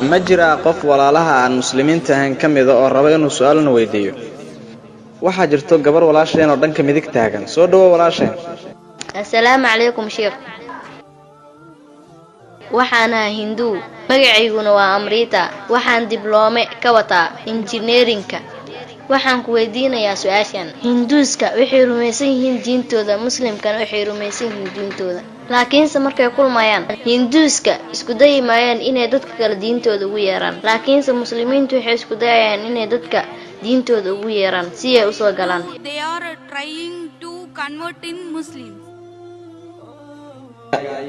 Ma jiraa qof walaalaha aan muslimiinta ahayn ka mida oo raba inuu su-aalna weydiiyo? Waxaa jirto gabar walaasheen oo dhanka midig taagan. Soo dhawo, walaasheen. Assalaamu calaykum, sheekh. Waxaan ahaa Hinduu, magacayguna waa Amrita. Waxaan dibloome ka wataa injineerinka. Waxaan ku weydiinayaa su-aashan: Hinduuska waxay rumaysan yihiin diintooda, Muslimkana waxay rumaysan yihiin diintooda, laakiinse markay kulmayaan, Hinduuska isku dayi maayaan inay dadka kale diintooda ugu yeeraan, laakiinse Muslimiintu waxay isku dayayaan inay dadka diintooda ugu yeeraan si ay usoo galaan. They are trying to convert in Muslims.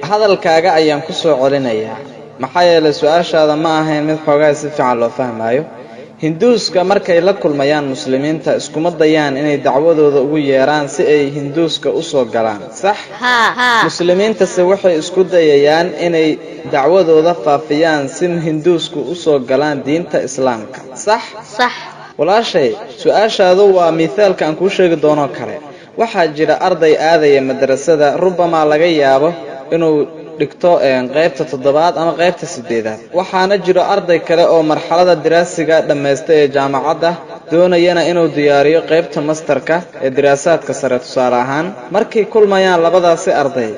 Hadalkaaga ayaan ku soo celinayaa, maxaa yeelay su-aashaada ma ahayn mid xoogaa si fiican loo fahmaayo. Hinduuska markay la kulmayaan Muslimiinta, iskuma dayaan inay dacwadooda ugu yeeraan si ay Hinduuska u soo galaan, sax? Haa. Muslimiintase waxay isku dayayaan inay dacwadooda faafiyaan si Hinduusku u soo galaan diinta Islaamka, sax? Sax. Walaashay, su-aashaadu waa mithaalka aan kuu sheegi doonoo kale. Waxaa jira arday aadaya madrasada, rubamaa laga yaabo inuu dhigto qaybta toddobaad ama qaybta sideedaad. Waxaana jiro arday kale oo marxalada diraasiga dhammaysta ee jaamacadda, doonayana inuu diyaariyo qaybta masterka ee diraasaadka sare. Tusaale ahaan, markay kulmayaan labadaasi arday,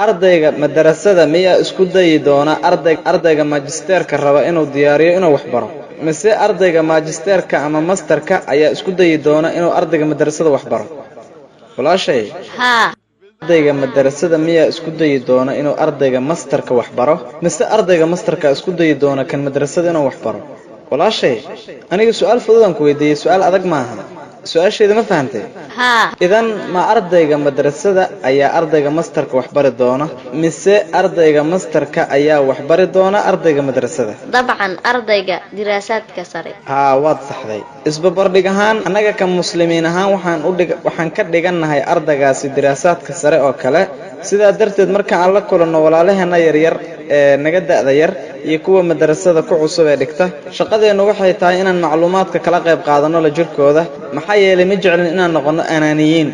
ardayga madarasada miyaa isku dayi doona ardayga maajisteerka raba inuu diyaariyo inuu wax baro, mise ardayga maajisteerka ama masterka ayaa isku dayi doona inuu ardayga madarasada wax baro, walaashay? Haa. Ardayga madarasada miyaa isku dayi doona inuu ardayga masterka wax baro, mise ardayga masterka isku dayi doona kan madrasada inuu wax baro? Walaashay, aniga su-aal fududaan ku weydiiyey, su-aal adag maaha. Su-aasheeda ma fahantay? Haa. Idan ma ardayga madrasada ayaa ardayga masterka wax bari doona, mise ardayga masterka ayaa wax bari doona ardayga madrasada? Dabcan, ardayga diraasaadka sare. Haa, waad saxday. Isbabardhig ahaan, annaga ka Muslimiin ahaan waxaan ka dhigannahay ardaygaasi diraasaadka sare oo kale. Sidaa darteed, marka aan la kulanno walaalaheena yaryar ee naga da'da yar iyo kuwa madrasada ku cusub ee dhigta, shaqadeennu waxay tahay inaan macluumaadka kala qayb qaadanno la jirkooda, maxaa yeelay ma jeclin inaan noqonno anaaniyiin.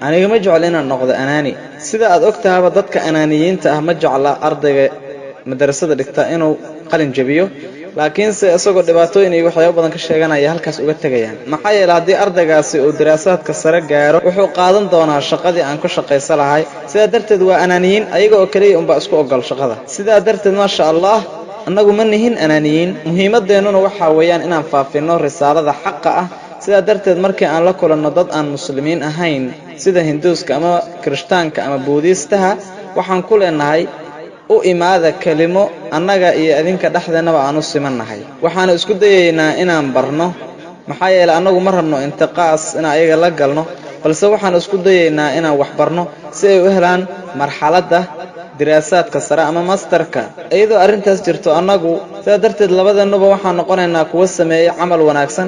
Aniga ma jeclo inaan noqdo anaani. Sida aad og tahaba, dadka anaaniyiinta ah ma jecla ardayga madrasada dhigta inuu qalin jabiyo, laakiinse isagoo dhibaatooyin iyo waxyaabo badan ka sheeganaya halkaas uga tegayaan, maxaa yeeley haddii ardaygaasi uu diraasaadka sare gaaro, wuxuu qaadan doonaa shaqadii aan ku shaqaysa lahay. Sidaa darteed waa anaaniyiin, ayaga oo keliya unbaa isku ogol shaqada. Sidaa darteed, maasha Allah, annagu ma nihin anaaniyiin. Muhiimadeennuna waxaa weeyaan inaan faafinno risaalada xaqa ah. Sidaa darteed, markii aan la kulanno dad aan Muslimiin ahayn, sida Hinduuska ama Kirishtaanka ama Buudiistaha, waxaan ku leenahay: u imaada kelimo annaga iyo idinka dhexdeennaba aan u simannahay. Waxaanu isku dayaynaa inaan barno, maxaa yeelay annagu ma rabno intiqaas inaan ayaga la galno, balse waxaan isku dayaynaa inaan wax barno si ay u helaan marxaladda diraasaadka sare ama masterka. Iyadoo arrintaas jirto, annagu sidaa darteed labadeennuba waxaan noqonaynaa kuwo sameeyey camal wanaagsan.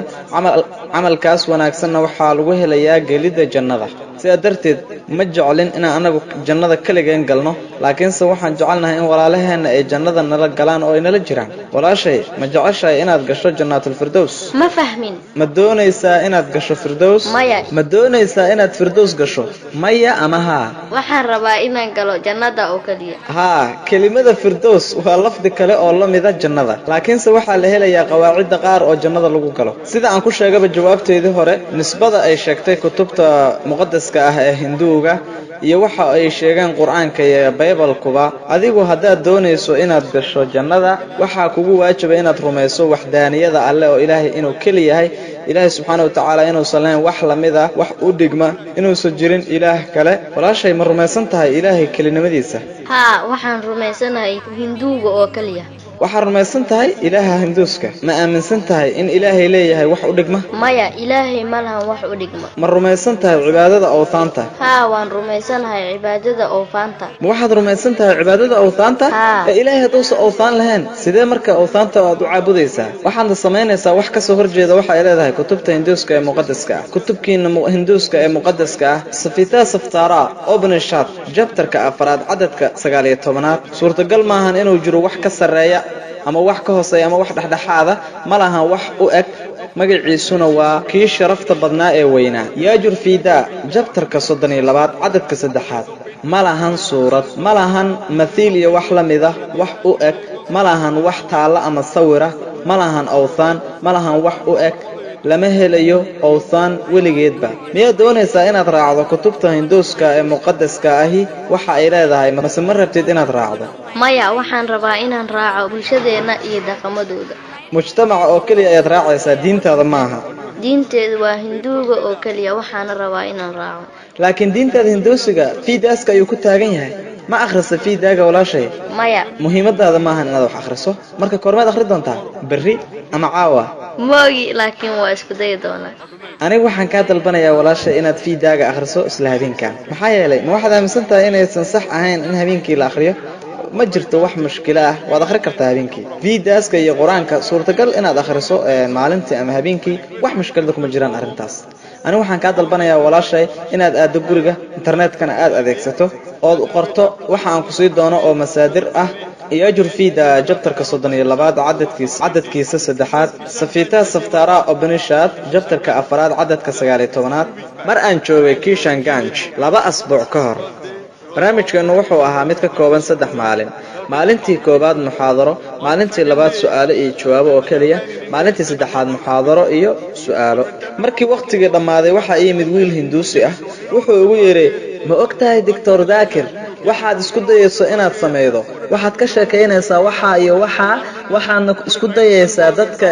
Camalkaas wanaagsanna waxaa lagu helayaa gelidda jannada. Sidaa darteed ma jeclin inaan annagu jannada keligeen galno, laakiinse waxaan jecelnahay in walaalaheenna ay jannada nala galaan oo ay nala jiraan. Walaashay, ma jeceshahay inaad gasho Jannaatulfirdows? Ma fahmin. Ma doonaysaa inaad gasho Firdows? Maya. Ma doonaysaa inaad Firdows gasho, maya ama haa? Waxaan rabaa inaan galo jannada oo keliya. Haa, kelimada firdows waa lafdi kale oo la mida jannada, laakiinse waxaa la helayaa qawaacidda qaar oo jannada lagu galo. Sida aan ku sheegaba jawaabteedii hore, nisbada ay sheegtay kutubta muqadaska ah ee Hinduuga iyo waxa ay sheegeen Qur-aanka iyo Baybalkuba, adigu haddaad doonayso inaad gasho jannada, waxaa kugu waajiba inaad rumayso waxdaaniyada Alleh, oo Ilaahay inuu keli yahay, Ilaahay subxaana wa tacaala inuusan lahayn wax lamid ah, wax u dhigma, inuusan jirin ilaah kale. Walaashay, ma rumaysan tahay Ilaahay kelinimadiisa? Haa, waxaan rumaysanahay Hinduuga oo keliya. Waxaad rumaysan tahay Ilaaha Hinduuska. Ma aaminsan tahay in Ilaahay leeyahay wax u dhigma? Maya, Ilaahay ma lahan wax u dhigma. Ma rumaysan tahay cibaadada awthaanta? Haa, waan rumaysanahay cibaadada awthaanta. Ma waxaad rumaysan tahay cibaadada awthaanta? Haa. Ee Ilaahay hadduusan awthaan lahayn, sidee marka awthaanta aad u caabudaysaa? Waxaadna samaynaysaa wax kasoo horjeeda waxa ay leedahay kutubta Hinduuska ee muqadaska ah. Kutubkiina Hinduuska ee muqadaska ah, Safita Saftara Upanishad, chapterka afaraad, cadadka 19aad: suurtagal maahan inuu jiro wax ka sarreeya ama wax ka hooseeya ama wax dhexdhexaada. Ma lahan wax u eg. Magaciisuna waa kii sharafta badnaa ee weynaa. Yaajur Fiida, chapterka 32aad, cadadka saddexaad. Ma lahan suurad, ma lahan mathiil iyo wax la mid ah, wax u eg ma lahan, wax taallo ama sawira ma lahan, awthaan ma lahan, wax u eg lama helayo awthaan weligeedba. Miyaad doonaysaa inaad raacdo kutubta Hinduuska ee muqadaska ahi waxa ay leedahay, mase ma rabtid inaad raacdo? Maya, waxaan rabaa inaan raaco bulshadeenna iyo dhaqamadooda. Mujtamaca oo keliya ayaad raacaysaa, diintaada maaha. Diinteedu waa Hinduuga oo keliya, waxaana rabaa inaan raaco. Laakiin diintaada Hinduusiga Fiidaaska ayuu ku taagan yahay. Ma akhrisa Fiidaaga, walaashay? Maya. Muhiimadaada maahan inaad wax akhriso. Marka koormaad akhri doontaa, berri ama caawa? Moogi, laakiin waa isku dayi doonaa. Aniga waxaan kaa dalbanayaa, walaashay, inaad Fiidaaga akhriso isla habeenkan. Maxaa yeelay, ma waxaad aaminsan tahay inaysan sax ahayn in habeenkii la akhriyo? Ma jirto wax mushkilo ah, waad akhri kartaa habeenkii Fiidaaska iyo Qur-aanka. Suurtagal inaad akhriso maalintii ama habeenkii, wax mushkilada kuma jiraan arrintaas. Anigu waxaan kaa dalbanayaa, walaashay, inaad aaddo guriga, internetkana aad adeegsato, ood qorto waxa aan kusii doono oo masaadir ah. Iyo Fiida, chapterka 32aad, cadadkiisa saddexaad. Safiitaha Saftaara Upanishad, chapterka afaraad, cadadka 19aad. Mar aan joogay Kishanganj 2 asbuuc ka hor, barnaamijkeennu wuxuu ahaa mid ka kooban 3 maalin. Maalintii koowaad muxaadaro, maalintii labaad su'aalo iyo jawaabo oo keliya, maalintii saddexaad muxaadaro iyo su'aalo. Markii wakhtigii dhammaaday, waxaa ii yimid wiil Hinduusi ah. Wuxuu igu yidhi, "Ma og tahay, Doctor Daakir, waxaad isku dayayso inaad samaydo? Waxaad ka sheekaynaysaa waxaa iyo waxaa, waxaadna isku dayaysaa dadka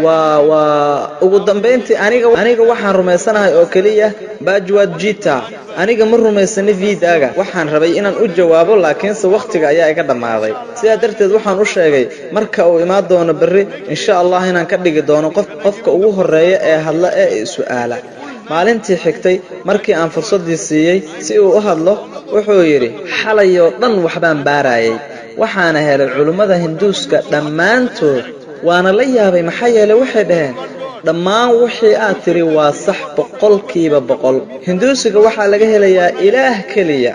waa ugu dambayntii aniga waxaan rumaysanahay oo keliya Bhagavad Gita. Aniga ma rumaysani Viidaaga." Waxaan rabay inaan u jawaabo, laakiinse wakhtiga ayaa iga dhammaaday. Sidaa darteed waxaan u sheegay marka uu imaan doono berri, insha Allah, inaan ka dhigi doono qof qofka ugu horreeya ee hadla ee su'aala. Maalintii xigtay, markii aan fursaddii siiyey si uu u hadlo, wuxuu yidhi, "Xalayoo dhan waxbaan baarayay, waxaana helay culummada Hinduuska dhammaantood, waana la yaabay, maxaa yeelay waxay dhaheen dhammaan wixii aad tidhi waa sax 100%. Hinduusiga waxaa laga helayaa Ilaah keliya.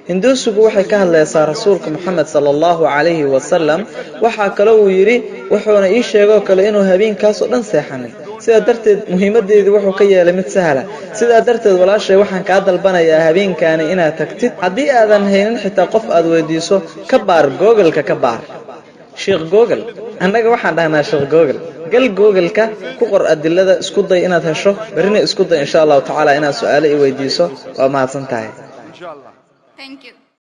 Hinduusigu waxay ka hadlaysaa Rasuulka Moxamed sala Allahu calayhi wasalam." Waxaa kale uu yidhi, wuxuuna ii sheegoo kale inuu habeenkaasoo dhan seexanin. Sidaa darteed muhiimaddeedii wuxuu ka yeelay mid sahla. Sidaa darteed, walaashay, waxaan kaa dalbanayaa habeenkaani inaad tagtid. Haddii aadan haynin xitaa qof aad weydiiso, ka baar Googleka, ka baar Sheekh Google. Annaga waxaan dhahnaa Sheekh Google. Gal Googleka, ku qor adilada, isku day inaad hesho. Berrina isku day, insha Allahu tacaala, inaad su-aalo i weydiiso. Waa mahadsan tahay. Thank you.